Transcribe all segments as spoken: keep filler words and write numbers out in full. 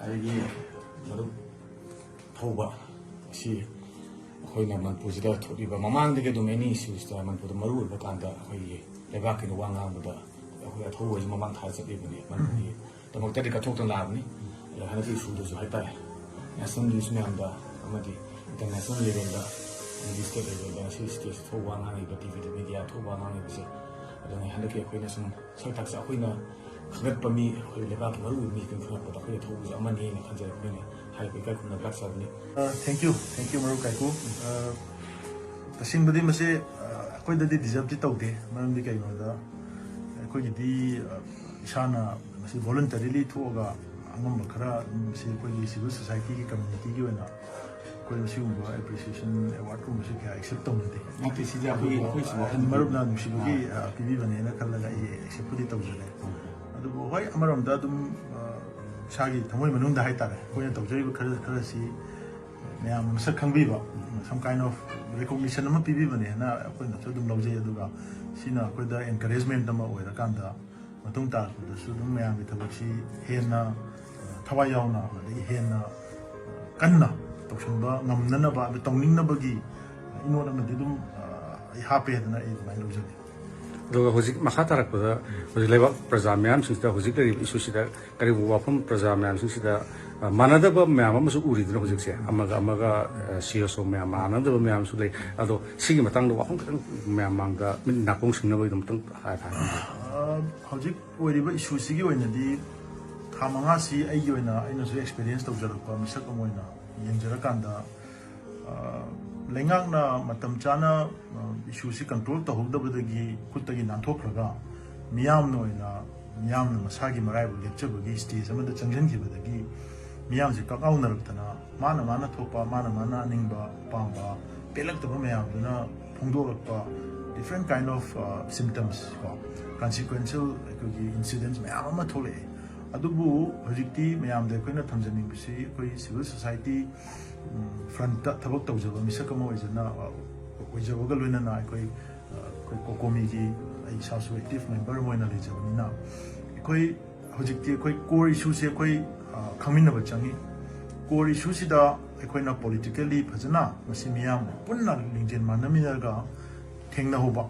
ꯑꯗꯒꯤ ꯃꯔꯨꯞ ꯊꯧꯕ ꯑꯁꯤ ꯑꯩꯈꯣꯏꯅ ꯃꯅꯤꯄꯨꯔꯁꯤꯗ ꯊꯣꯛꯂꯤꯕ ꯃꯃꯥꯡꯗꯒꯤ ꯑꯗꯨꯝ ꯑꯦꯅꯤ ꯏꯁꯨꯁꯤꯗ ꯃꯅꯤꯄꯨꯔꯗ ꯃꯔꯨ ꯑꯣꯏꯕ ꯀꯥꯟꯗ ꯑꯩꯈꯣꯏꯒꯤ ꯂꯩꯕꯥꯛꯀꯤꯅ ꯋꯥ ꯉꯥꯡꯕꯗ ꯑꯩꯈꯣꯏ ꯑꯊꯧꯕꯁꯤ ꯃꯃꯥꯡ ꯊꯥꯗ ꯆꯠꯂꯤꯕꯅꯤ, ꯃꯅꯤꯄꯨꯔꯒꯤ ꯗꯃꯛꯇꯗꯤ ꯀꯠꯊꯣꯛꯇꯅ ꯂꯥꯛꯑꯕꯅꯤ꯫ ꯑꯗ ꯍꯟꯗꯛꯀꯤ ꯏꯁꯨꯗꯁꯨ ꯍꯥꯏꯇꯥꯔꯦ, ꯅꯦꯁꯅꯦꯜ ꯅ꯭ꯌꯨꯁ ꯃꯌꯥꯝꯗ ꯑꯃꯗꯤ ꯏꯟꯇꯔꯅꯦꯁꯅꯦꯜ ꯂꯦꯚꯦꯜꯗ ꯑꯃꯗꯤ ꯁ꯭ꯇꯦꯠ ꯂꯦꯚꯦꯜꯗ ꯉꯁꯤ ꯁ꯭ꯇꯦꯖ ꯊꯣꯛꯄ ꯉꯥꯡꯉꯤꯕ, ꯇꯤ ꯚꯤꯗ ꯃꯦꯗꯤꯌꯥ ꯊꯣꯛꯄ ꯉꯥꯡꯉꯤꯕꯁꯦ, ꯑꯗꯨꯅ ꯍꯟꯗꯛꯀꯤ ꯑꯩꯈꯣꯏꯅ ꯁꯨꯝ ꯁꯛ ꯇꯥꯛꯁꯦ ꯑꯩꯈꯣꯏꯅ ꯈꯪꯒꯠꯄ ꯃꯤ, ꯑꯩꯈꯣꯏ ꯂꯩꯕꯥꯛꯀꯤ ꯃꯔꯨ ꯑꯣꯏꯕ ꯃꯤ ꯈꯪꯒꯠꯄꯗ ꯑꯩꯈꯣꯏꯅ ꯊꯧꯕꯁꯦ ꯑꯃꯅꯤꯅ ꯈꯟꯖꯩ꯫ ꯑꯩꯈꯣꯏꯅ ꯍꯥꯏꯔꯤꯕ ꯏꯀꯥꯏ ꯈꯨꯝꯅꯕ ꯂꯥꯛꯆꯕꯅꯤ꯫ ꯊꯦꯡꯀ꯭ꯌꯨ ꯊꯦꯡꯀ꯭ꯌꯨ ꯃꯔꯨꯞ ꯀꯥꯏꯀꯨ꯫ ꯑ, ꯇꯁꯦꯡꯕꯗꯤ ꯃꯁꯤ, ꯑ, ꯑꯩꯈꯣꯏꯗꯗꯤ ꯗꯤꯖꯔꯞꯇꯤ ꯇꯧꯗꯦ꯫ ꯃꯔꯝꯗꯤ ꯀꯩꯒꯤꯅꯣꯗ ꯑꯩꯈꯣꯏꯒꯤꯗꯤ, ꯑ, ꯏꯁꯥꯅ ꯃꯁꯤ ꯚꯣꯂꯨꯟꯇꯔꯤꯂꯤ ꯊꯣꯛꯑꯒ ꯑꯉꯝꯕ ꯈꯔ ꯑꯗꯨꯝ ꯃꯁꯤ ꯑꯩꯈꯣꯏꯒꯤ ꯁꯤꯚꯤꯜ ꯁꯣꯁꯥꯏꯇꯤꯒꯤ ꯀꯝꯃ꯭ꯌꯨꯅꯤꯇꯤꯒꯤ ꯑꯣꯏꯅ ꯑꯩꯈꯣꯏꯅ ꯁꯤꯒꯨꯝꯕ ꯑꯦꯄ꯭ꯔꯤꯁꯤꯌꯦꯁꯟ ꯑꯦꯋꯥꯔꯗꯀꯨꯝꯕꯁꯦ ꯀꯌꯥ ꯑꯦꯛꯁꯦꯞ ꯇꯧꯅꯗꯦ꯫ ꯅꯠꯇꯦ, ꯁꯤꯗꯤ ꯑꯩꯈꯣꯏꯒꯤ, ꯑꯗꯨꯕꯨ ꯑꯩꯈꯣꯏꯁꯨ ꯋꯥꯈꯜ ꯃꯔꯨꯞꯅ ꯅꯨꯡꯁꯤꯕꯒꯤ, ꯑꯥ, ꯄꯤꯕꯤꯕꯅꯦꯅ ꯈꯜꯂꯒ ꯑꯩ ꯑꯦꯛꯁꯦꯞꯄꯨꯗꯤ ꯇꯧꯖꯔꯦ꯫ ꯑꯗꯨꯕꯨ ꯍꯣꯏ, ꯑꯃꯔꯣꯝꯗ ꯑꯗꯨꯝ, ꯑ, ꯏꯁꯥꯒꯤ ꯊꯃꯣꯏ ꯃꯅꯨꯡꯗ ꯍꯥꯏꯇꯥꯔꯦ, ꯑꯩꯈꯣꯏꯅ ꯇꯧꯖꯔꯤꯕ ꯈꯔ, ꯈꯔꯁꯤ ꯃꯌꯥꯝꯅ ꯃꯁꯛ ꯈꯪꯕꯤꯕ, some kind of recognition ꯑꯃ ꯄꯤꯕꯤꯕꯅꯦꯅ ꯑꯩꯈꯣꯏꯅꯁꯨ ꯑꯗꯨꯝ ꯂꯧꯖꯩ꯫ ꯑꯗꯨꯒ ꯁꯤꯅ ꯑꯩꯈꯣꯏꯗ ꯑꯦꯟꯀꯔꯦꯖꯃꯦꯟ ꯑꯃ ꯑꯣꯏꯔꯀꯥꯟꯗ ꯃꯇꯨꯡ ꯇꯥꯔꯛꯄꯗꯁꯨ ꯑꯗꯨꯝ ꯃꯌꯥꯝꯒꯤ ꯊꯕꯛꯁꯤ ꯍꯦꯟꯅ, ꯑ, ꯊꯋꯥꯏ ꯌꯥꯎꯅ ꯑꯗꯒꯤ ꯍꯦꯟꯅ, ꯑ, ꯀꯟꯅ ꯇꯧꯁꯤꯟꯕ ꯉꯝꯅꯅꯕ, ꯑꯗꯨ ꯇꯧꯅꯤꯡꯅꯕꯒꯤ ꯏꯅꯣꯠ ꯑꯃꯗꯤ ꯑꯗꯨꯝ, ꯑ, ꯑꯩ ꯍꯥꯞꯄꯦ ꯍꯥꯏꯗꯅ ꯑꯩ ꯑꯗꯨꯃꯥꯏꯅ ꯂꯧꯖꯒꯦ꯫ ꯑꯗꯨꯒ ꯍꯧꯖꯤꯛ ꯃꯈꯥ ꯇꯥꯔꯛꯄꯗ ꯍꯧꯖꯤꯛ ꯂꯩꯕꯥꯛ ꯄ꯭ꯔꯖꯥ ꯃꯌꯥꯝꯁꯤꯡꯁꯤꯗ ꯍꯧꯖꯤꯛ ꯂꯩꯔꯤꯕ ꯏꯁꯨꯁꯤꯗ ꯀꯔꯤꯒꯨꯝꯕ ꯋꯥꯐꯝ ꯄ꯭ꯔꯖꯥ ꯃꯌꯥꯝꯁꯤꯡꯁꯤꯗ, ꯑ, ꯃꯥꯟꯅꯗꯕ ꯃꯌꯥꯝ ꯑꯃꯁꯨ ꯎꯔꯤꯗꯅ ꯍꯧꯖꯤꯛꯁꯦ, ꯑꯃꯒ ꯑꯃꯒ, ꯑ, ꯁꯤ ꯑꯦꯁ ꯑꯣ ꯃꯌꯥꯝ ꯃꯥꯟꯅꯗꯕ ꯃꯌꯥꯝꯁꯨ ꯂꯩ꯫ ꯑꯗꯣ ꯁꯤꯒꯤ ꯃꯇꯥꯡꯗ ꯋꯥꯐꯝ ꯈꯤꯇꯪ ꯃꯌꯥꯝ ꯃꯥꯡꯗ ꯃꯤꯠ ꯅꯥꯀꯣꯡ ꯁꯤꯡꯅꯕꯒꯤꯗꯃꯛꯇꯪ ꯍꯥꯏ-, ꯍꯥꯏ-, ꯍꯥꯏ-, ꯑ, ꯍꯧꯖꯤꯛ ꯑꯣꯏꯔꯤꯕ ꯏꯁꯨꯁꯤꯒꯤ ꯑꯣꯏꯅꯗꯤ ꯊꯥ ꯃꯉꯥꯁꯤ ꯑꯩꯒꯤ ꯑꯣꯏꯅ ꯑꯩꯅꯁꯨ ꯑꯦꯛꯁꯄꯤꯔꯤꯌꯦꯟꯁ ꯇꯧꯖꯔꯛꯄ ꯃꯤꯁꯛ ꯑꯃ ꯑꯣꯏꯅ ꯌꯦꯡꯖꯔꯀꯥꯟꯗ, ꯑ, ꯂꯩꯉꯥꯛꯅ ꯃꯇꯝ ꯆꯥꯅ, ꯑ, ꯏꯁꯨꯁꯤ ꯀꯟꯇ꯭ꯔꯣꯜ ꯇꯧꯍꯧꯗꯕꯗꯒꯤ ꯈꯨꯠꯇꯒꯤ ꯅꯥꯟꯊꯣꯛꯈ꯭ꯔꯒ ꯃꯤꯌꯥꯝꯅ ꯑꯣꯏꯅ, ꯃꯤꯌꯥꯝꯅ ꯃꯁꯥꯒꯤ ꯃꯔꯥꯏꯕꯛ ꯂꯦꯞꯆꯕꯒꯤ ꯁ꯭ꯇꯦꯖ ꯑꯃꯗ ꯆꯪꯁꯤꯟꯈꯤꯕꯗꯒꯤ ꯃꯤꯌꯥꯝꯁꯦ ꯀꯛꯉꯥꯎꯅꯔꯛꯇꯅ ꯃꯥꯅ ꯃꯥꯅ ꯊꯣꯛꯄ, ꯃꯥꯅ ꯃꯥꯅ ꯑꯅꯤꯡꯕ ꯑꯄꯥꯝꯕ ꯄꯦꯜꯂꯛꯇꯕ ꯃꯌꯥꯝꯗꯨꯅ ꯐꯣꯡꯗꯣꯛꯂꯛꯄ different kind of, ꯑ, symptoms ꯀꯣ, consequential ꯑꯩꯈꯣꯏꯒꯤ incidents ꯃꯌꯥꯝ ꯑꯃ ꯊꯣꯛꯂꯛꯑꯦ꯫ ꯑꯗꯨꯕꯨ ꯍꯧꯖꯤꯛꯇꯤ ꯃꯌꯥꯝꯗ ꯑꯩꯈꯣꯏꯅ ꯊꯝꯖꯅꯤꯡꯕꯁꯤ ꯑꯩꯈꯣꯏ ꯁꯤꯚꯤꯜ ꯁꯣꯁꯥꯏꯇꯤ, ꯎꯝ, ꯐ꯭ꯔꯟꯠꯇ ꯊꯕꯛ ꯇꯧꯖꯕ ꯃꯤꯁꯛ ꯑꯃ ꯑꯣꯏꯖꯅ, ꯑ, ꯑꯣꯏꯖꯕꯒ ꯂꯣꯏꯅꯅ ꯑꯩꯈꯣꯏ, ꯑ, ꯑꯩꯈꯣꯏ ꯀꯣꯀꯣꯃꯤꯒꯤ ꯑꯩ ꯏꯁꯥꯁꯨ ꯑꯦꯛꯇꯤꯚ ꯃꯦꯝꯕꯔ ꯑꯃ ꯑꯣꯏꯅ ꯂꯩꯖꯕꯅꯤꯅ ꯑꯩꯈꯣꯏ ꯍꯧꯖꯤꯛꯇꯤ ꯑꯩꯈꯣꯏ core issue ꯁꯦ ꯑꯩꯈꯣꯏ, ꯑ, ꯈꯪꯃꯤꯟꯅꯕ ꯆꯪꯉꯤ꯫ ꯀꯣꯔ ꯏꯁꯨꯁꯤꯗ ꯑꯩꯈꯣꯏꯅ ꯄꯣꯂꯤꯇꯤꯀꯦꯜꯂꯤ ꯐꯖꯅ ꯃꯁꯤ ꯃꯤꯌꯥꯝ ꯄꯨꯟꯅ ꯂꯤꯡꯖꯦꯜ ꯃꯥꯟꯅꯃꯤꯟꯅꯔꯒ ꯊꯦꯡꯅꯍꯧꯕ,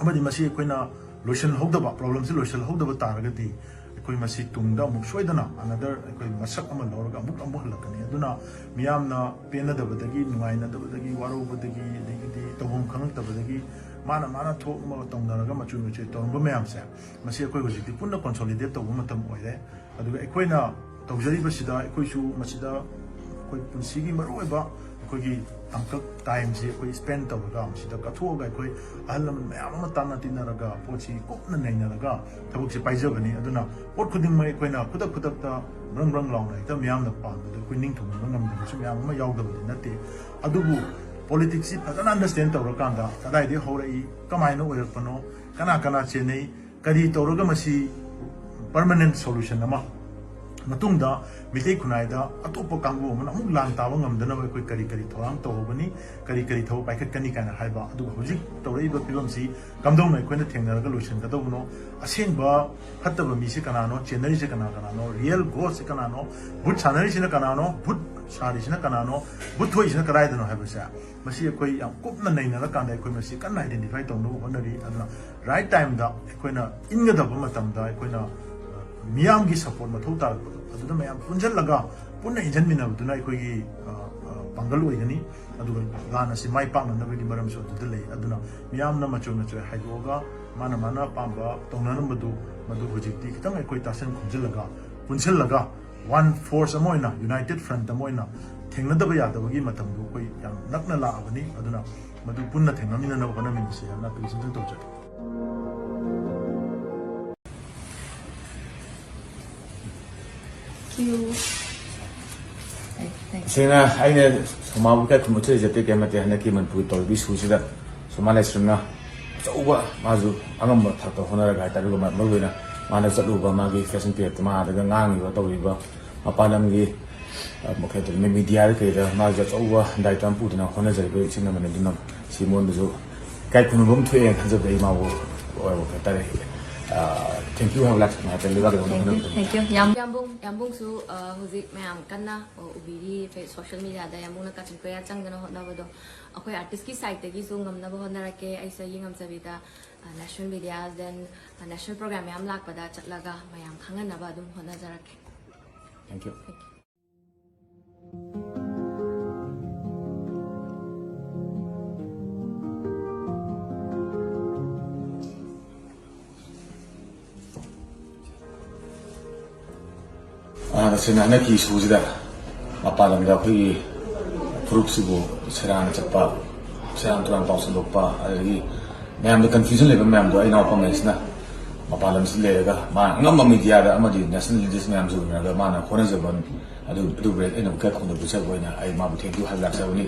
ꯑꯃꯗꯤ ꯃꯁꯤ ꯑꯩꯈꯣꯏꯅ ꯂꯣꯏꯁꯤꯜꯍꯧꯗꯕ, ꯄ꯭ꯔꯣꯕ꯭ꯂꯦꯝꯁꯤ ꯂꯣꯏꯁꯤꯜꯍꯧꯗꯕ ꯇꯥꯔꯒꯗꯤ ꯑꯩꯈꯣꯏ ꯃꯁꯤ ꯇꯨꯡꯗ ꯑꯃꯨꯛ ꯁꯣꯏꯗꯅ ꯑꯅꯗꯔ ꯑꯩꯈꯣꯏ ꯃꯁꯛ ꯑꯃ ꯂꯧꯔꯒ ꯑꯃꯨꯛ ꯑꯃꯨꯛ ꯍꯜꯂꯛꯀꯅꯤ꯫ ꯑꯗꯨꯅ ꯃꯤꯌꯥꯝꯅ ꯄꯦꯟꯅꯗꯕꯗꯒꯤ, ꯅꯨꯡꯉꯥꯏꯅꯗꯕꯗꯒꯤ, ꯋꯥꯔꯧꯕꯗꯒꯤ, ꯑꯗꯒꯤꯗꯤ ꯇꯧꯐꯝ ꯈꯪꯉꯛꯇꯕꯗꯒꯤ ꯃꯥꯅ ꯃꯥꯅ ꯊꯣꯛꯄ ꯇꯧꯅꯔꯒ ꯃꯆꯨ ꯃꯆꯨ ꯇꯧꯔꯝꯕ ꯃꯌꯥꯝꯁꯦ, ꯃꯁꯤ ꯑꯩꯈꯣꯏ ꯍꯧꯖꯤꯛꯇꯤ ꯄꯨꯟꯅ ꯀꯣꯟꯁꯣꯂꯤꯗꯦꯠ ꯇꯧꯕ ꯃꯇꯝ ꯑꯣꯏꯔꯦ꯫ ꯑꯗꯨꯒ ꯑꯩꯈꯣꯏꯅ ꯇꯧꯖꯔꯤꯕꯁꯤꯗ ꯑꯩꯈꯣꯏꯁꯨ ꯃꯁꯤꯗ ꯑꯩꯈꯣꯏ ꯄꯨꯟꯁꯤꯒꯤ ꯃꯔꯨꯑꯣꯏꯕ ꯑꯩꯈꯣꯏꯒꯤ ꯇꯥꯡꯀꯛ ꯇꯥꯏꯝꯁꯤ ꯑꯩꯈꯣꯏ ꯁ꯭ꯄꯦꯟ ꯇꯧꯔꯒ ꯃꯁꯤꯗ ꯀꯠꯊꯣꯛꯑꯒ ꯑꯩꯈꯣꯏ ꯑꯍꯜ ꯂꯃꯟ ꯃꯌꯥꯝ ꯑꯃ ꯇꯥꯟꯅ ꯇꯤꯟꯅꯔꯒ ꯄꯣꯠꯁꯤ ꯀꯨꯞꯅ ꯅꯩꯅꯔꯒ ꯊꯕꯛꯁꯤ ꯄꯥꯏꯖꯕꯅꯤ꯫ ꯑꯗꯨꯅ ꯄꯣꯠ ꯈꯨꯗꯤꯡꯃꯛ ꯑꯩꯈꯣꯏꯅ ꯈꯨꯗꯛ ꯈꯨꯗꯛꯇ ꯕ꯭ꯔꯪ ꯕ꯭ꯔꯪ ꯂꯥꯎꯅ ꯍꯦꯛꯇ ꯃꯤꯌꯥꯝꯅ ꯄꯥꯝꯕꯗ ꯑꯩꯈꯣꯏ ꯅꯤꯡꯊꯨꯡꯕ ꯉꯝꯗꯕꯁꯨ ꯃꯌꯥꯝ ꯑꯃ ꯌꯥꯎꯗꯕꯗꯤ ꯅꯠꯇꯦ꯫ ꯑꯗꯨꯕꯨ ꯄꯣꯂꯤꯇꯤꯛꯁꯁꯤ ꯐꯖꯅ ꯑꯟꯗꯔꯁ꯭ꯇꯦꯟ ꯇꯧꯔꯀꯥꯟꯗ ꯀꯗꯥꯏꯗꯒꯤ ꯍꯧꯔꯛꯏ, ꯀꯃꯥꯏꯅ ꯑꯣꯏꯔꯛꯄꯅꯣ, ꯀꯅꯥ ꯀꯅꯥ ꯆꯦꯟꯅꯩ, ꯀꯔꯤ ꯇꯧꯔꯒ ꯃꯁꯤ ꯄꯔꯃꯅꯦꯟ ꯁꯣꯂꯨꯁꯟ ꯑꯃ, ꯃꯇꯨꯡꯗ ꯃꯤꯇꯩ ꯈꯨꯟꯅꯥꯏꯗ ꯑꯇꯣꯞꯄ ꯀꯥꯡꯕꯨ ꯑꯃꯅ ꯑꯃꯨꯛ ꯂꯥꯟ ꯇꯥꯕ ꯉꯝꯗꯅꯕ ꯑꯩꯈꯣꯏ ꯀꯔꯤ ꯀꯔꯤ ꯊꯧꯔꯥꯡ ꯇꯧꯍꯧꯒꯅꯤ, ꯀꯔꯤ ꯀꯔꯤ ꯊꯕꯛ ꯄꯥꯏꯈꯠꯀꯅꯤ ꯀꯥꯏꯅ ꯍꯥꯏꯕ꯫ ꯑꯗꯨꯒ ꯍꯧꯖꯤꯛ ꯇꯧꯔꯛꯏꯕ ꯐꯤꯕꯝꯁꯤ ꯀꯝꯗꯧꯅ ꯑꯩꯈꯣꯏꯅ ꯊꯦꯡꯅꯔꯒ ꯂꯣꯏꯁꯤꯟꯒꯗꯧꯕꯅꯣ, ꯑꯁꯦꯡꯕ ꯐꯠꯇꯕ ꯃꯤꯁꯤ ꯀꯅꯥꯅꯣ, ꯆꯦꯟꯅꯔꯤꯁꯤ ꯀꯅꯥ ꯀꯅꯥꯅꯣ, ꯔꯤꯌꯦꯜ ꯒꯣꯁꯁꯤ ꯀꯅꯥꯅꯣ, ꯚꯨꯠ ꯁꯥꯟꯅꯔꯤꯁꯤꯅ ꯀꯅꯥꯅꯣ, ꯚꯨꯠ ꯁꯥꯔꯤꯁꯤꯅ ꯀꯅꯥꯅꯣ, ꯚꯨꯠ ꯊꯣꯛꯏꯁꯤꯅ ꯀꯗꯥꯏꯗꯅꯣ ꯍꯥꯏꯕꯁꯦ, ꯃꯁꯤ ꯑꯩꯈꯣꯏ ꯌꯥꯝ ꯀꯨꯞꯅ ꯅꯩꯅꯔꯀꯥꯟꯗ ꯑꯩꯈꯣꯏ ꯃꯁꯤ ꯀꯟꯅ ꯑꯥꯏꯗꯦꯟꯇꯤꯐꯥꯏ ꯇꯧꯅꯕ ꯍꯣꯠꯅꯔꯤ꯫ ꯑꯗꯨꯅ ꯔꯥꯏꯠ ꯇꯥꯏꯝꯗ ꯑꯩꯈꯣꯏꯅ ꯏꯟꯒꯗꯕ ꯃꯇꯝꯗ ꯑꯩꯈꯣꯏꯅ, ꯑ, ꯃꯤꯌꯥꯝꯒꯤ ꯁꯄꯣꯔꯠ ꯃꯊꯧ ꯇꯥꯔꯛꯄꯗꯣ, ꯑꯗꯨꯗ ꯃꯌꯥꯝ ꯄꯨꯟꯁꯤꯜꯂꯒ ꯄꯨꯟꯅ ꯏꯟꯖꯟꯃꯤꯟꯅꯕꯗꯨꯅ ꯑꯩꯈꯣꯏꯒꯤ, ꯑ, ꯑ, ꯄꯥꯡꯒꯜ ꯑꯣꯏꯒꯅꯤ꯫ ꯑꯗꯨꯒ ꯂꯥꯟ ꯑꯁꯤ ꯃꯥꯏ ꯄꯥꯛꯅꯅꯕꯒꯤ ꯃꯔꯝꯁꯨ ꯑꯗꯨꯗ ꯂꯩ꯫ ꯑꯗꯨꯅ ꯃꯤꯌꯥꯝꯅ ꯃꯆꯣꯏ ꯃꯆꯣꯏ ꯍꯥꯏꯗꯣꯛꯑꯒ ꯃꯥꯅ ꯃꯥꯅ ꯑꯄꯥꯝꯕ ꯇꯧꯅꯔꯝꯕꯗꯨ, ꯃꯗꯨ ꯍꯧꯖꯤꯛꯇꯤ ꯈꯤꯇꯪ ꯑꯩꯈꯣꯏ ꯇꯥꯁꯤꯟ ꯈꯣꯝꯖꯤꯜꯂꯒ, ꯄꯨꯟꯁꯤꯜꯂꯒ ꯋꯥꯟ ꯐꯣꯔꯁ ꯑꯃ ꯑꯣꯏꯅ, ꯌꯨꯅꯥꯏꯇꯦꯠ ꯐ꯭ꯔꯟꯠ ꯑꯃ ꯑꯣꯏꯅ ꯊꯦꯡꯅꯗꯕ ꯌꯥꯗꯕꯒꯤ ꯃꯇꯝꯗꯨ ꯑꯩꯈꯣꯏ ꯌꯥꯝ ꯅꯛꯅ ꯂꯥꯛꯑꯕꯅꯤ꯫ ꯑꯗꯨꯅ ꯃꯗꯨ ꯄꯨꯟꯅ ꯊꯦꯡꯅꯃꯤꯟꯅꯅꯕ ꯍꯣꯠꯅꯃꯤꯟꯅꯁꯤ ꯍꯥꯏꯅ application ꯇꯧꯖꯔꯤ꯫ ꯇꯁꯦꯡꯅ ꯑꯩꯅ ꯁꯣꯃꯥꯕꯨ ꯏꯀꯥꯏ ꯈꯨꯝꯅꯕ ꯊꯣꯛꯏꯁꯦ ꯑꯇꯩ ꯀꯩꯝ ꯅꯠꯇꯦ꯫ ꯍꯟꯗꯛꯀꯤ ꯃꯅꯤꯄꯨꯔꯒꯤ ꯇꯧꯔꯤꯕ ꯏꯁꯨꯁꯤꯗ ꯁꯣꯃꯥ ꯂꯥꯏꯁ꯭ꯔꯝꯅ ꯑꯆꯧꯕ, ꯃꯥꯁꯨ ꯑꯉꯝꯕ ꯊꯥꯛꯇ ꯍꯣꯠꯅꯔꯒ ꯍꯥꯏꯇꯥꯔꯦ, ꯑꯗꯨꯒ ꯃꯔꯨꯑꯣꯏꯅ ꯃꯥꯅ ꯆꯠꯂꯨꯕ ꯃꯥꯒꯤ ꯐꯦꯁꯟ ꯄꯦꯔꯦꯠꯇ ꯃꯥ ꯑꯥꯗꯒ ꯉꯥꯡꯉꯤꯕ ꯇꯧꯔꯤꯕ ꯃꯄꯥꯟ ꯂꯝꯒꯤ, ꯑ, ꯀꯩ ꯍꯥꯏꯇꯥꯔꯦ, ꯃꯤ-, ꯃꯤꯗꯤꯌꯥꯗ ꯀꯩꯗ ꯃꯥꯒꯤ ꯑꯆꯧꯕ ꯗꯥꯏꯇ ꯑꯃ ꯄꯨꯗꯨꯅ ꯍꯣꯠꯅꯖꯔꯤꯕ ꯏꯆꯤꯟ ꯑꯃꯅꯤ꯫ ꯑꯗꯨꯅ ꯁꯤ ꯃꯉꯣꯟꯗꯁꯨ ꯏꯀꯥꯏ ꯈꯨꯝꯅꯕ ꯑꯃ ꯊꯣꯛꯑꯦꯅ ꯈꯟꯖꯕꯗ ꯑꯩ ꯃꯥꯕꯨ, ꯑ, ꯀꯩ ꯍꯥꯏꯇꯥꯔꯦ, Thank you ꯍꯥꯏꯕ ꯂꯥꯛꯆꯕꯅꯦ ꯍꯥꯏꯐꯦꯠ ꯂꯩꯕꯥꯛꯀꯤ ꯊꯧꯒꯜ Thank you, ꯇꯧꯕꯗ꯫ Thank you. ꯌꯥꯝ ꯌꯥꯝꯕꯨꯡ ꯌꯥꯝꯕꯨꯡꯁꯨ ꯑ, ꯍꯧꯖꯤꯛ ꯃꯌꯥꯝ ꯀꯟꯅ ꯑ, ꯎꯕꯤꯔꯤ ꯁꯣꯁꯤꯌꯦꯜ ꯃꯤꯗꯤꯌꯥꯗ ꯌꯥꯝꯕꯨꯡꯅ ꯀꯥꯆꯤꯟ ꯀꯣꯌꯥ ꯆꯪꯗꯅ ꯍꯣꯠꯅꯕꯗꯣ꯫ ꯑꯩꯈꯣꯏ ꯑꯥꯔꯇꯤꯁꯀꯤ ꯁꯥꯏꯠꯇꯒꯤꯁꯨ ꯉꯝꯅꯕ ꯍꯣꯠꯅꯔꯛꯀꯦ꯫ ꯑꯩꯁꯨ ꯑꯩꯒꯤ ꯉꯝꯖꯕꯤꯗ ꯅꯦꯁꯅꯦꯜ ꯃꯤꯗꯤꯌꯥ ꯗꯦꯟ ꯅꯦꯁꯅꯦꯜ ꯄ꯭ꯔꯣꯒ꯭ꯔꯥꯝ ꯃꯌꯥꯝ ꯂꯥꯛꯄꯗ ꯆꯠꯂꯒ ꯃꯌꯥꯝ ꯈꯪꯍꯟꯅꯕ ꯑꯗꯨꯝ ꯍꯣꯠꯅꯖꯔꯛꯀꯦ꯫ Thank you. ꯑ, ꯇꯁꯦꯡꯅ ꯍꯟꯗꯛꯀꯤ ꯏꯁꯨꯁꯤꯗ ꯃꯄꯥꯟ ꯂꯝꯗ ꯑꯩꯈꯣꯏꯒꯤ ꯐꯨꯔꯨꯞꯁꯤꯕꯨ ꯁꯦꯔꯥꯟꯅ ꯆꯠꯄ, ꯁꯦꯔꯥꯟ ꯇꯨꯔꯥꯟ ꯄꯥꯎ ꯁꯟꯗꯣꯛꯄ, ꯑꯗꯒꯤ ꯃꯌꯥꯝꯗ ꯀꯟꯐ꯭ꯌꯨꯖꯟ ꯂꯩꯕ ꯃꯌꯥꯝꯗꯣ ꯑꯩ ꯏꯅꯥꯎꯄꯥꯉꯩꯁꯤꯅ ꯃꯄꯥꯟ ꯂꯝꯁꯤꯗ ꯂꯩꯔꯒ ꯃꯥꯅ ꯑꯉꯝꯕ ꯃꯤꯗꯤꯌꯥꯗ ꯑꯃꯗꯤ ꯅꯦꯁꯅꯦꯜ ꯂꯤꯗꯔꯁ ꯃꯌꯥꯝꯁꯨ ꯎꯅꯔꯒ ꯃꯥꯅ ꯍꯣꯠꯅꯖꯕ ꯑꯗꯨ ꯑꯗꯨꯕꯨ ꯑꯩꯅ ꯑꯃꯨꯛꯀ ꯈꯣꯡꯗꯣꯛꯄꯤꯖꯕ ꯑꯣꯏꯅ ꯑꯩ ꯃꯥꯕꯨ thank you ꯍꯥꯏꯕ ꯂꯥꯛꯆꯕꯅꯤ꯫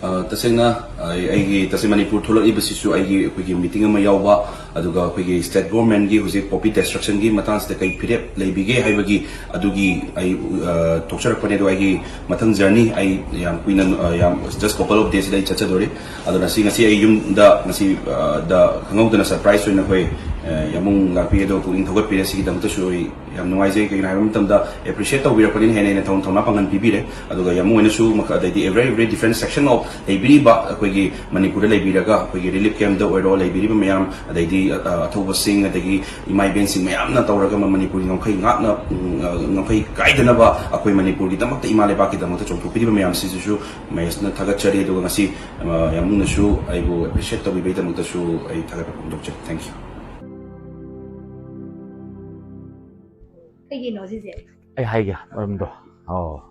ꯑ, ꯇꯁꯦꯡꯅ ꯑꯩ ꯑꯩꯒꯤ ꯇꯁꯦꯡ ꯃꯅꯤꯄꯨꯔ ꯊꯣꯛꯂꯛꯂꯤꯕꯁꯤꯁꯨ ꯑꯩꯒꯤ ꯑꯩꯈꯣꯏꯒꯤ ꯃꯤꯇꯤꯡ ꯑꯃ ꯌꯥꯎꯕ, ꯑꯗꯨꯒ ꯑꯩꯈꯣꯏꯒꯤ ꯁ꯭ꯇꯦꯠ ꯒꯣꯔꯃꯦꯟꯒꯤ ꯍꯧꯖꯤꯛ ꯄꯣꯄꯤ ꯗꯤꯁꯇ꯭ꯔꯛꯁꯟꯒꯤ ꯃꯇꯥꯡꯁꯤꯗ ꯀꯩ ꯐꯤꯔꯦꯞ ꯂꯩꯕꯤꯒꯦ ꯍꯥꯏꯕꯒꯤ ꯑꯗꯨꯒꯤ ꯑꯩ ꯑ, ꯊꯣꯛꯆꯔꯛꯄꯅꯦ꯫ ꯑꯗꯣ ꯑꯩꯒꯤ ꯃꯊꯪ ꯖꯔꯅꯤ ꯑꯩ ꯌꯥꯝ ꯀꯨꯏꯅ ꯑ, ꯌꯥꯝ just couple of days ꯁꯤꯗ ꯑꯩ ꯆꯠꯆꯗꯣꯔꯤ꯫ ꯑꯗꯨꯅ ꯁꯤ ꯉꯁꯤ ꯑꯩ ꯌꯨꯝꯗ ꯉꯁꯤ ꯑ, ꯗ ꯈꯪꯍꯧꯗꯅ ꯁꯔꯄ꯭ꯔꯥꯏꯁ ꯑꯣꯏꯅ ꯑꯩꯈꯣꯏ ꯑ, ꯌꯥꯝꯕꯨꯡ ꯂꯥꯛꯄꯤ ꯑꯗꯣ ꯄꯨꯛꯅꯤꯡ ꯊꯧꯒꯠꯄꯤꯔꯦ꯫ ꯁꯤꯒꯤꯗꯃꯛꯇꯁꯨ ꯑꯩ ꯌꯥꯝ ꯅꯨꯡꯉꯥꯏꯖꯩ꯫ ꯀꯩꯒꯤꯅꯣ ꯍꯥꯏꯕ ꯃꯇꯝꯗ ꯑꯦꯄ꯭ꯔꯤꯁꯤꯌꯦꯠ ꯇꯧꯕꯤꯔꯛꯄꯅꯤꯅ ꯍꯦꯟꯅ ꯍꯦꯟꯅ ꯊꯧ- ꯊꯧꯅꯥ ꯄꯥꯡꯍꯟꯕꯤꯕꯤꯔꯦ꯫ ꯑꯗꯨꯒ ꯌꯥꯝꯕꯨꯡ ꯍꯣꯏꯅꯁꯨ ꯃꯈ- ꯑꯗꯩꯗꯤ a very very different section of ꯂꯩꯕꯤꯔꯤꯕ ꯑꯩꯈꯣꯏꯒꯤ ꯃꯅꯤꯄꯨꯔꯗ ꯂꯩꯕꯤꯔꯒ ꯑꯩꯈꯣꯏꯒꯤ ꯔꯤꯂꯤꯐ ꯀꯦꯝꯞꯇ ꯑꯣꯏꯔꯣ ꯂꯩꯕꯤꯔꯤꯕ ꯃꯌꯥꯝ, ꯑꯗꯩꯗꯤ ꯑ, ꯑꯊꯧꯕꯁꯤꯡ, ꯑꯗꯒꯤ ꯏꯃꯥ ꯏꯕꯦꯟꯁꯤꯡ ꯃꯌꯥꯝꯅ ꯇꯧꯔꯒ ꯃ- ꯃꯅꯤꯄꯨꯔꯒꯤ ꯉꯝꯈꯩ ꯉꯥꯛꯅ, ꯎꯝ, ꯑ, ꯉꯝꯈꯩ ꯀꯥꯏꯗꯅꯕ ꯑꯩꯈꯣꯏ ꯃꯅꯤꯄꯨꯔꯒꯤꯗꯃꯛꯇ, ꯏꯃꯥ ꯂꯩꯕꯥꯛꯀꯤꯗꯃꯛꯇ ꯆꯣꯡꯊꯣꯛꯄꯤꯔꯤꯕ ꯃꯌꯥꯝꯁꯤꯁꯨ ꯃꯌꯦꯛꯁꯦꯡꯅ ꯊꯥꯒꯠꯆꯔꯤ꯫ ꯑꯗꯨꯒ ꯉꯁꯤ ꯑ, ꯌꯥꯝꯕꯨꯡꯅꯁꯨ ꯑꯩꯕꯨ ꯑꯦꯄ꯭ꯔꯤꯁꯤꯌꯦꯠ ꯇꯧꯕꯤꯕꯩꯗꯃꯛꯇꯁꯨ ꯑꯩ ꯊꯥꯒꯠꯄ ꯐꯣꯡꯗꯣꯛꯆꯔꯤ꯫ Thank you꯫ ꯀꯩꯒꯤꯅꯣ ꯁꯤꯁꯦ? ꯑꯩ ꯍꯥꯏꯒꯦ ꯃꯔꯝꯗꯣ꯫ ꯑꯣ꯫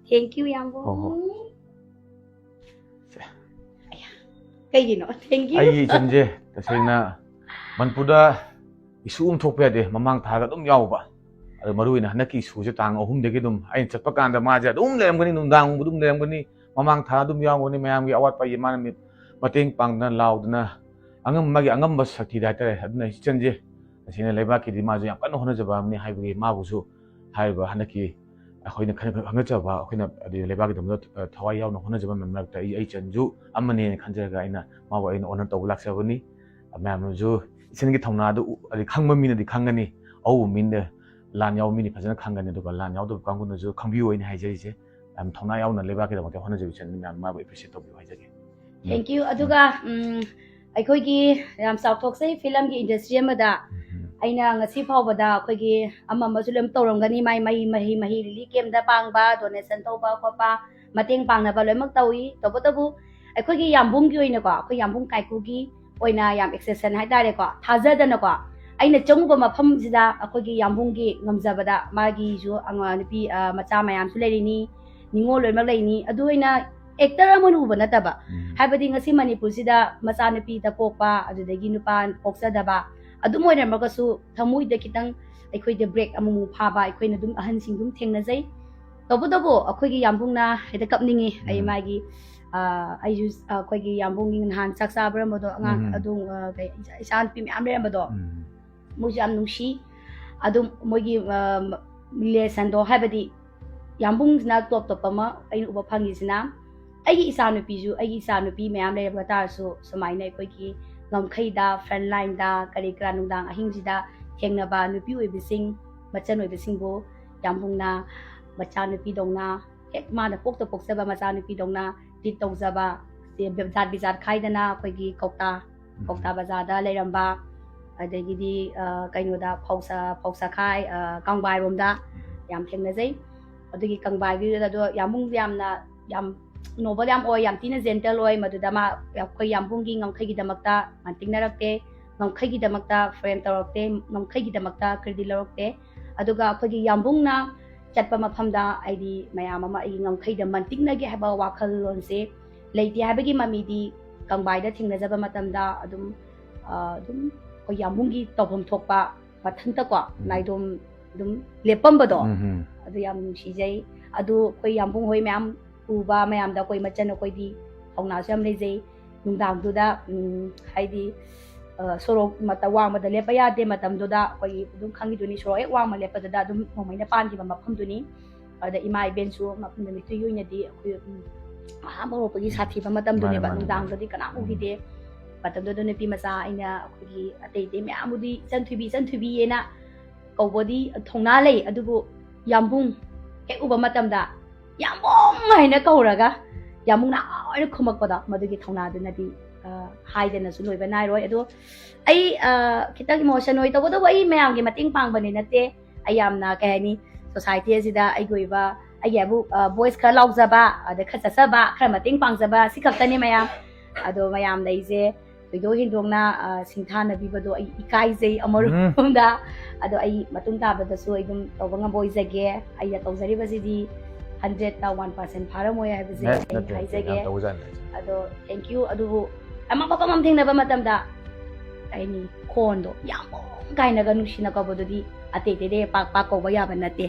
Thank you, ꯌꯥꯝꯕꯨꯡ꯫ ꯍꯣ, ꯍꯣ꯫ ꯀꯩꯒꯤꯅꯣ? Thank you꯫ ꯑꯩꯒꯤ ꯏꯆꯟꯁꯦ ꯇꯁꯦꯡꯅ ꯃꯅꯤꯄꯨꯔꯗ ꯏꯁꯨ ꯑꯃ ꯊꯣꯛꯄ ꯌꯥꯗꯦ, ꯃꯃꯥꯡ ꯊꯥꯒ ꯑꯗꯨꯝ ꯌꯥꯎꯕ꯫ ꯑꯗꯣ ꯃꯔꯨ ꯑꯣꯏꯅ ꯍꯟꯗꯛꯀꯤ ꯏꯁꯨꯁꯦ ꯇꯥꯡ ꯑꯍꯨꯝꯗꯒꯤ ꯑꯗꯨꯝ ꯑꯩꯅ ꯆꯠꯄ ꯀꯥꯟꯗ ꯃꯥꯁꯦ ꯑꯗꯨꯝ ꯂꯩꯔꯝꯒꯅꯤ, ꯅꯨꯡꯗꯥꯡ ꯑꯗꯨꯝ ꯂꯩꯔꯝꯒꯅꯤ, ꯃꯃꯥꯡ ꯊꯥ ꯑꯗꯨꯝ ꯌꯥꯎꯒꯅꯤ, ꯃꯌꯥꯝꯒꯤ ꯑꯋꯥꯠꯄ ꯃꯥꯅ ꯃꯤ- ꯃꯇꯦꯡ ꯄꯥꯡꯗꯅ ꯂꯥꯎꯗꯅ ꯑꯉꯝ- ꯃꯥꯒꯤ ꯑꯉꯝꯕ ꯁꯛꯇꯤꯗ ꯍꯥꯏꯇꯥꯔꯦ꯫ ꯑꯗꯨꯅ ꯏꯆꯟꯁꯦ ꯇꯁꯦꯡꯅ ꯂꯩꯕꯥꯛꯀꯤꯗꯤ ꯃꯥꯁꯨ ꯌꯥꯝ ꯀꯟꯅ ꯍꯣꯠꯅꯖꯕ ꯑꯃꯅꯤ ꯍꯥꯏꯕꯒꯤ ꯃꯥꯕꯨꯁꯨ ꯍꯥꯏꯔꯤꯕ ꯍꯟꯗꯛꯀꯤ ꯑꯩꯈꯣꯏꯅ ꯈꯟ- ꯈꯟꯒꯠꯆꯕ ꯑꯩꯈꯣꯏꯅ ꯑꯗꯨ ꯂꯩꯕꯥꯛꯀꯤꯗꯃꯛꯇ ꯊꯋꯥꯏ ꯌꯥꯎꯅ ꯍꯣꯠꯅꯖꯕ ꯃꯌꯥꯝ ꯃꯔꯛꯇ ꯑꯩ ꯑꯩ ꯏꯆꯟꯁꯨ ꯑꯃꯅꯦꯅ ꯈꯟꯖꯔꯒ ꯑꯩꯅ ꯃꯥꯕꯨ ꯑꯩꯅ ꯑꯣꯅꯔ ꯇꯧꯕ ꯂꯥꯛꯆꯕꯅꯤ꯫ ꯃꯌꯥꯝꯅꯁꯨ ꯏꯆꯟꯒꯤ ꯊꯧꯅꯥꯗꯨ ꯎ-, ꯑꯗꯩ ꯈꯪꯕ ꯃꯤꯅꯗꯤ ꯈꯪꯒꯅꯤ, ꯑꯎꯕ ꯃꯤꯅ, ꯂꯥꯟ ꯌꯥꯎꯕ ꯃꯤꯅ ꯐꯖꯅ ꯈꯪꯒꯅꯤ, ꯑꯗꯨꯒ ꯂꯥꯟ ꯌꯥꯎꯗꯕ ꯀꯥꯡꯕꯨꯅꯁꯨ ꯈꯪꯕꯤꯌꯨ ꯍꯥꯏꯅ ꯍꯥꯏꯖꯔꯤꯁꯦ꯫ ꯌꯥꯝ ꯊꯧꯅꯥ ꯌꯥꯎꯅ ꯂꯩꯕꯥꯛꯀꯤꯗꯃꯛꯇ ꯍꯣꯠꯅꯖꯕ ꯏꯆꯟ ꯃꯌꯥꯝ ꯃꯥꯕꯨ appreciate ꯇꯧꯕꯤꯌꯨ ꯍꯥꯏꯖꯒꯦ꯫ Thank you. ꯑꯗꯨꯒ ꯎꯝ, ꯑꯩꯈꯣꯏꯒꯤ ꯌꯥꯝ ꯆꯥꯎꯊꯣꯛꯆꯩ ꯐꯤꯂꯝꯒꯤ ꯏꯟꯗꯁꯇ꯭ꯔꯤ ꯑꯃꯗ꯫ ꯑꯩꯅ ꯉꯁꯤ ꯐꯥꯎꯕꯗ ꯑꯩꯈꯣꯏꯒꯤ ꯑꯃ ꯑꯃꯁꯨ ꯂꯣꯏꯅ ꯇꯧꯔꯝꯒꯅꯤ, ꯃꯥꯏ ꯃꯍꯤ ꯃꯍꯤ ꯃꯍꯤ ꯔꯤꯂꯤꯐ ꯀꯦꯝꯗ ꯄꯥꯡꯕ, ꯗꯣꯅꯦꯁꯟ ꯇꯧꯕ ꯈꯣꯠꯄ, ꯃꯇꯦꯡ ꯄꯥꯡꯅꯕ ꯂꯣꯏꯅꯃꯛ ꯇꯧꯏ꯫ ꯇꯧꯕꯇꯕꯨ ꯑꯩꯈꯣꯏꯒꯤ ꯌꯥꯝꯕꯨꯡꯒꯤ ꯑꯣꯏꯅꯀꯣ, ꯑꯩꯈꯣꯏ ꯌꯥꯝꯕꯨꯡ ꯀꯥꯏꯀꯨꯒꯤ ꯑꯣꯏꯅ ꯌꯥꯝ ꯑꯦꯛꯁꯦꯁꯟ ꯍꯥꯏꯇꯥꯔꯦꯀꯣ, ꯊꯥꯖꯗꯅꯀꯣ, ꯑꯩꯅ ꯆꯪꯉꯨꯕ ꯃꯐꯝꯁꯤꯗ ꯑꯩꯈꯣꯏꯒꯤ ꯌꯥꯝꯕꯨꯡꯒꯤ ꯉꯝꯖꯕꯗ ꯃꯥꯒꯤꯁꯨ ꯑꯉꯥꯡ ꯅꯨꯄꯤ, ꯑ, ꯃꯆꯥ ꯃꯌꯥꯝꯁꯨ ꯂꯩꯔꯤꯅꯤ, ꯅꯤꯉꯣꯜ ꯂꯣꯏꯅꯃꯛ ꯂꯩꯅꯤ꯫ ꯑꯗꯨ ꯑꯩꯅ ꯑꯦꯛꯇꯔ ꯑꯃ ꯑꯣꯏꯅ ꯎꯕ ꯅꯠꯇꯕ, ꯍꯥꯏꯕꯗꯤ ꯉꯁꯤ ꯃꯅꯤꯄꯨꯔꯁꯤꯗ ꯃꯆꯥꯅꯨꯄꯤꯗ ꯄꯣꯛꯄ, ꯑꯗꯨꯗꯒꯤ ꯅꯨꯄꯥ ꯄꯣꯛꯆꯗꯕ, ꯑꯗꯨꯝ ꯑꯣꯏꯔꯝꯃꯒꯁꯨ ꯊꯃꯣꯏꯗ ꯈꯤꯇꯪ ꯑꯩꯈꯣꯏꯗ ꯕ꯭ꯔꯦꯛ ꯑꯃꯨꯛꯃꯨꯛ ꯐꯥꯕ, ꯑꯩꯈꯣꯏꯅ ꯑꯗꯨꯝ ꯑꯍꯟꯁꯤꯡ ꯑꯗꯨꯝ ꯊꯦꯡꯅꯖꯩ꯫ ꯇꯧꯕꯇꯕꯨ ꯑꯩꯈꯣꯏꯒꯤ ꯌꯥꯝꯕꯨꯡꯅ ꯍꯦꯛꯇ ꯀꯞꯅꯤꯡꯉꯤ꯫ ꯑꯩ ꯎꯝ꯫ ꯃꯥꯒꯤ, ꯑ, ꯑꯩꯁꯨ, ꯑ, ꯑꯩꯈꯣꯏꯒꯤ ꯌꯥꯝꯕꯨꯡꯒꯤ ꯅꯍꯥꯟ ꯆꯥꯛ ꯆꯥꯕꯤꯔꯝꯕꯗꯣ, ꯑꯉꯥꯡ ꯎꯝ꯫ ꯑꯗꯨ, ꯑ, ꯀꯩ, ꯏꯆꯥ, ꯏꯆꯥ ꯅꯨꯄꯤ ꯃꯌꯥꯝ ꯂꯩꯔꯝꯕꯗꯣ, ꯎꯝ꯫ ꯃꯣꯏꯁꯨ ꯌꯥꯝ ꯅꯨꯡꯁꯤ꯫ ꯑꯗꯨꯝ ꯃꯣꯏꯒꯤ, ꯑ, ꯔꯤꯂꯦꯁꯟꯗꯣ, ꯍꯥꯏꯕꯗꯤ ꯌꯥꯝꯕꯨꯡꯁꯤꯅ ꯇꯣꯞ ꯇꯣꯞꯄ ꯑꯃ ꯑꯩꯅ ꯎꯕ ꯐꯪꯉꯤꯁꯤꯅ, ꯑꯩꯒꯤ ꯏꯆꯥ ꯅꯨꯄꯤꯁꯨ, ꯑꯩꯒꯤ ꯏꯆꯥ ꯅꯨꯄꯤ ꯃꯌꯥꯝ ꯂꯩꯔꯕ ꯇꯥꯔꯁꯨ, ꯁꯨꯃꯥꯏꯅ ꯑꯩꯈꯣꯏꯒꯤ ꯉꯝꯈꯩꯗ, front lineꯗ, ꯀꯔꯤ ꯀꯔꯥ ꯅꯨꯡꯗꯥꯡ ꯑꯍꯤꯡꯁꯤꯗ ꯊꯦꯡꯅꯕ ꯅꯨꯄꯤ ꯑꯣꯏꯕꯁꯤꯡ, ꯃꯆꯟ ꯑꯣꯏꯕꯁꯤꯡꯕꯨ ꯌꯥꯝꯕꯨꯡꯅ ꯃꯆꯥꯅꯨꯄꯤꯗꯧꯅ, ꯍꯦꯛ ꯃꯥꯅ ꯄꯣꯛꯇ ꯄꯣꯛꯆꯕ ꯃꯆꯥꯅꯨꯄꯤꯗꯧꯅ treat ꯇꯧꯖꯕ, ꯖꯥꯠ ꯕꯤꯖꯥꯠ ꯈꯥꯏꯗꯅ ꯑꯩꯈꯣꯏꯒꯤ ꯀꯧꯇꯥ, ꯎꯝ꯫ ꯀꯧꯇꯥ ꯕꯖꯥꯔꯗ ꯂꯩꯔꯝꯕ, ꯑꯗꯒꯤꯗꯤ, ꯑ, ꯀꯩꯅꯣꯗ, ꯐꯧꯁ-, ꯐꯧꯁꯈꯥꯏ, ꯑ, ꯀꯪꯕꯥꯏꯔꯣꯝꯗ ꯌꯥꯝ ꯊꯦꯡꯅꯖꯩ꯫ ꯑꯗꯨꯒꯤ ꯀꯪꯕꯥꯏꯒꯤꯗꯨꯗ ꯑꯗꯣ ꯌꯥꯝꯕꯨꯡꯁꯦ ꯌꯥꯝꯅ, ꯌꯥꯝ noble ꯌꯥꯝ ꯑꯣꯏ, ꯌꯥꯝ ꯊꯤꯅ gentle ꯑꯣꯏ꯫ ꯃꯗꯨꯗ ꯃꯥ, ꯑꯩꯈꯣꯏ ꯌꯥꯝꯕꯨꯡꯒꯤ ꯉꯝꯈꯩꯒꯤꯗꯃꯛꯇ ꯃꯟꯇꯤꯛꯅꯔꯛꯇꯦ, ꯉꯝꯈꯩꯒꯤꯗꯃꯛꯇ frame ꯇꯧꯔꯛꯇꯦ, ꯉꯝꯈꯩꯒꯤꯗꯃꯛꯇ credit ꯂꯧꯔꯛꯇꯦ꯫ ꯑꯗꯨꯒ ꯑꯩꯈꯣꯏꯒꯤ ꯌꯥꯝꯕꯨꯡꯅ ꯆꯠꯄ ꯃꯐꯝꯗ ꯑꯩꯗꯤ ꯃꯌꯥꯝ ꯑꯃ ꯑꯩꯒꯤ ꯉꯝꯈꯩꯗ ꯃꯟꯇꯤꯛꯅꯒꯦ ꯍꯥꯏꯕ ꯋꯥꯈꯜꯂꯣꯟꯁꯦ ꯂꯩꯇꯦ ꯍꯥꯏꯕꯒꯤ ꯃꯃꯤꯗꯤ ꯀꯪꯕꯥꯏꯗ ꯊꯦꯡꯅꯖꯕ ꯃꯇꯝꯗ ꯑꯗꯨꯝ, ꯑ, ꯑꯗꯨꯝ ꯑꯩꯈꯣꯏ ꯌꯥꯝꯕꯨꯡꯒꯤ ꯇꯧꯐꯝ ꯊꯣꯛꯄ ꯃꯊꯟꯇꯀꯣ, ꯎꯝ꯫ ꯅꯥꯏꯗꯣꯝ ꯑꯗꯨꯝ ꯂꯦꯞꯄꯝꯕꯗꯣ, ꯎꯝ, ꯎꯝ꯫ ꯑꯗꯨ ꯌꯥꯝ ꯅꯨꯡꯁꯤꯖꯩ꯫ ꯑꯗꯨ ꯑꯩꯈꯣꯏ ꯌꯥꯝꯕꯨꯡ ꯍꯣꯏ ꯃꯌꯥꯝ ꯎꯕ ꯃꯌꯥꯝꯗ ꯑꯩꯈꯣꯏ ꯃꯆꯟ ꯑꯩꯈꯣꯏꯗꯤ ꯊꯧꯅꯥꯁꯨ ꯌꯥꯝ ꯂꯩꯖꯩ꯫ ꯅꯨꯡꯗꯥꯡꯗꯨꯗ, ꯎꯝ, ꯍꯥꯏꯗꯤ, ꯑ, ꯁꯣꯔꯣꯛ ꯃꯇ-, ꯋꯥꯡꯃꯗ ꯂꯦꯞꯄ ꯌꯥꯗꯦ ꯃꯇꯝꯗꯨꯗ, ꯑꯩꯈꯣꯏꯒꯤ ꯑꯗꯨꯝ ꯈꯪꯉꯤꯗꯨꯅꯤ, ꯁꯣꯔꯣꯛ ꯍꯦꯛ ꯋꯥꯡꯃ ꯂꯦꯞꯄꯗꯨꯗ ꯑꯗꯨꯝ ꯅꯣꯡꯃꯩꯅ ꯄꯥꯟꯈꯤꯕ ꯃꯐꯝꯗꯨꯅꯤ꯫ ꯑꯗ ꯏꯃꯥ ꯏꯕꯦꯟꯁꯨ ꯃ-, ꯅꯨꯃꯤꯠꯇꯨꯒꯤ ꯑꯣꯏꯅꯗꯤ ꯑꯩꯈꯣꯏ, ꯎꯝ, ꯑꯍꯥꯟꯕ ꯍꯧꯔꯛꯄꯒꯤ ꯁꯥꯊꯤꯕ ꯃꯇꯝꯗꯨꯅꯦꯕ꯫ ꯃꯥꯅꯦ, ꯃꯥꯅꯦ, ꯅꯨꯡꯗꯥꯡꯗꯗꯤ ꯀꯅꯥꯝ ꯎꯈꯤꯗꯦ꯫ ꯃꯇꯝꯗꯨꯗ ꯅꯨꯄꯤ ꯃꯆꯥ ꯑꯩꯅ ꯑꯩꯈꯣꯏꯒꯤ ꯑꯇꯩ ꯑꯇꯩ ꯃꯌꯥꯝꯕꯨꯗꯤ "ꯏꯆꯟ ꯊꯣꯏꯕꯤ, ꯏꯆꯟ ꯊꯣꯏꯕꯤ" ꯍꯥꯏꯅ ꯀꯧꯕꯗꯤ ꯊꯧꯅꯥ ꯂꯩ, ꯑꯗꯨꯕꯨ ꯌꯥꯝꯕꯨꯡ ꯍꯦꯛ ꯎꯕ ꯃꯇꯝꯗ "ꯌꯥꯝꯕꯨꯡ" ꯍꯥꯏꯅ ꯀꯧꯔꯒ ꯌꯥꯝꯕꯨꯡꯅ "ꯍꯥꯎ" ꯍꯥꯏꯅ ꯈꯨꯝꯃꯛꯄꯗꯣ, ꯃꯗꯨꯒꯤ ꯊꯧꯅꯥꯗꯨꯅꯗꯤ, ꯑ, ꯍꯥꯏꯗꯅꯁꯨ ꯂꯣꯏꯕ ꯅꯥꯏꯔꯣꯏ꯫ ꯑꯗꯣ ꯑꯩ, ꯑ, ꯈꯤꯇꯪ emotion ꯑꯣꯏ, ꯇꯧꯕꯇꯕꯨ ꯑꯩ ꯃꯌꯥꯝꯒꯤ ꯃꯇꯦꯡ ꯄꯥꯡꯕꯅꯤ ꯅꯠꯇꯦ꯫ ꯑꯩ ꯌꯥꯝꯅ, ꯀꯩ ꯍꯥꯏꯅꯤ, society ꯑꯁꯤꯗ ꯑꯩꯒꯤ ꯑꯣꯏꯕ, ꯑꯩꯒꯤ ꯍꯥꯏꯕꯨ, ꯑ, voice ꯈꯔ ꯂꯥꯎꯖꯕ, ꯑꯗ ꯈꯔ ꯆꯠꯆꯕ, ꯈꯔ ꯃꯇꯦꯡ ꯄꯥꯡꯖꯕ, ꯁꯤ ꯈꯛꯇꯅꯤ ꯃꯌꯥꯝ꯫ ꯑꯗꯣ ꯃꯌꯥꯝꯗ ꯑꯩꯁꯦ ꯊꯣꯏꯗꯣꯛ ꯍꯦꯟꯗꯣꯛꯅ, ꯑ, ꯁꯤꯡꯊꯥꯅꯕꯤꯕꯗꯣ ꯑꯩ ꯏꯀꯥꯏꯖꯩ ꯑꯃꯔꯣꯝꯗ꯫ ꯑꯗꯣ ꯑꯩ ꯃꯇꯨꯡ ꯇꯥꯕꯗꯁꯨ ꯑꯩ ꯑꯗꯨꯝ ꯇꯧꯕ ꯉꯝꯕ ꯑꯣꯏꯖꯒꯦ꯫ ꯑꯩꯅ ꯇꯧꯖꯔꯤꯕꯁꯤꯗꯤ hundredꯇ one percent ꯐꯥꯔꯝꯃꯣꯏ ꯍꯥꯏꯕꯁꯦ ꯅꯠ-, ꯑꯩ ꯅꯠꯇꯦ, ꯅꯠꯇꯦ, ꯍꯥꯏꯖꯒꯦ꯫ ꯌꯥꯝ ꯇꯧꯕꯖꯥꯠꯅꯤ꯫ ꯑꯗꯣ thank you꯫ ꯑꯗꯨꯕꯨ ꯑꯃ ꯃꯐꯝ ꯑꯃ ꯊꯦꯡꯅꯕ ꯃꯇꯝꯗ ꯀꯩ ꯍꯥꯏꯅꯤ, ꯈꯣꯟꯗꯣ "ꯌꯥꯝꯕꯨꯡ" ꯀꯥꯏꯅꯒ ꯅꯨꯡꯁꯤꯅ ꯀꯧꯕꯗꯨꯗꯤ ꯑꯇꯩ ꯑꯇꯩꯗꯤ ꯄꯥꯛ ꯄꯥꯛ ꯀꯧꯕ ꯌꯥꯕ ꯅꯠꯇꯦ꯫